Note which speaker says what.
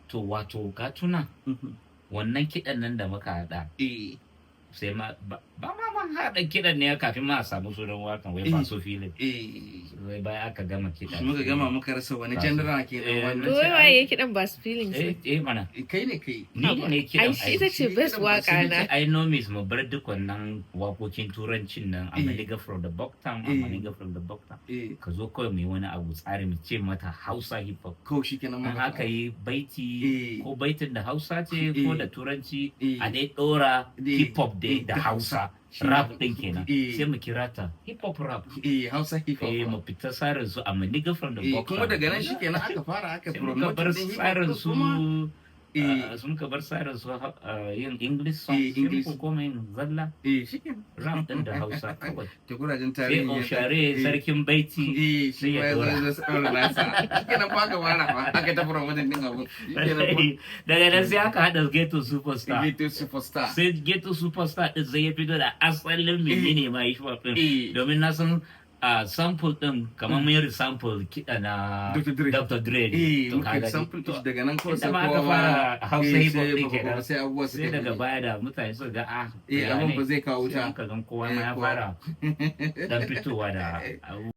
Speaker 1: To, wato ka tuna wannan kiɗan nan da muka haɗa, sai ma ba ba ma man haɗa kiɗan ne kafin ma a samu sunan wakan, wai ba su filin. Sai bayan aka gama kiɗa,
Speaker 2: Muka gama, muka rasa wani genre kenan wannan.
Speaker 3: To, wai waye kiɗan Basu Feelings
Speaker 1: Eh.
Speaker 3: ne?
Speaker 1: Eh mana.
Speaker 2: Kai ne kai.
Speaker 1: Ni ne ne kiɗan.
Speaker 3: Ai shi ita ce
Speaker 2: Shi
Speaker 3: best
Speaker 2: kiɗan Basu
Speaker 3: waka na.
Speaker 1: Ai nomis mu bar duk wannan wakokin Turancin nan, I'm a nigga from the Bucktown, I'm a nigga from the Bucktown. Ka zo kawai mu yi wani abu, tsari, mu ce mata Hausa hip hop.
Speaker 2: Kawai shi kenan
Speaker 1: In
Speaker 2: muka
Speaker 1: aka yi baiti, ko baitin da Hausa ce ko da Turanci, a dai ɗora hip hop dai da Hausa rap ɗin kenan. Sai mu kira ta hip hop rap.
Speaker 2: Eh, Hausa hip hop.
Speaker 1: Eh, mu fita tsarin su I'm a nigga from the Bucktown.
Speaker 2: Kuma daga nan shi kenan aka fara aka
Speaker 1: Sai muka
Speaker 2: promote
Speaker 1: bar
Speaker 2: din hip hop
Speaker 1: tsarin
Speaker 2: din
Speaker 1: su
Speaker 2: kuma.
Speaker 1: Sun ka bar tsarin su yin English song, sai
Speaker 2: English.
Speaker 1: muka koma yin zalla
Speaker 2: Eh, shi kenan.
Speaker 1: rap din da Hausa kawai.
Speaker 2: To, kurajen
Speaker 1: Sai
Speaker 2: tarihi.
Speaker 1: Oshare, sarkin baiti,
Speaker 2: Eh,
Speaker 1: sai
Speaker 2: shi
Speaker 1: ya
Speaker 2: ma ya zo
Speaker 1: dora.
Speaker 2: ya zo ɗaura nasa. Shi kenan fa aka fara fa aka ta promoting din abun. Shi kenan fa.
Speaker 1: Daga nan sai aka haɗa Ghetto Superstar.
Speaker 2: Ghetto Superstar.
Speaker 1: Sai Ghetto Superstar din zai ya fito da asalin menene ma hip hop din, domin na san a sample din kamar mun yi sample kiɗa na
Speaker 2: Dr. Dre.
Speaker 1: Dr. Dre ne.
Speaker 2: Eh,
Speaker 1: To,
Speaker 2: muka
Speaker 1: ka gani.
Speaker 2: sample din daga nan kawai
Speaker 1: Inda
Speaker 2: sai
Speaker 1: ma aka
Speaker 2: kowa ma
Speaker 1: fara Hausa hip hop
Speaker 2: sai
Speaker 1: din kenan.
Speaker 2: sai abubuwa suka
Speaker 1: Sai daga
Speaker 2: buɗe.
Speaker 1: baya da mutane suka ga
Speaker 2: Eh,
Speaker 1: ya
Speaker 2: abun
Speaker 1: ne?
Speaker 2: ba zai kawo
Speaker 1: Sai
Speaker 2: wuta.
Speaker 1: muka gan kowa ma ya
Speaker 2: kowa.
Speaker 1: fara dan fitowa da abu.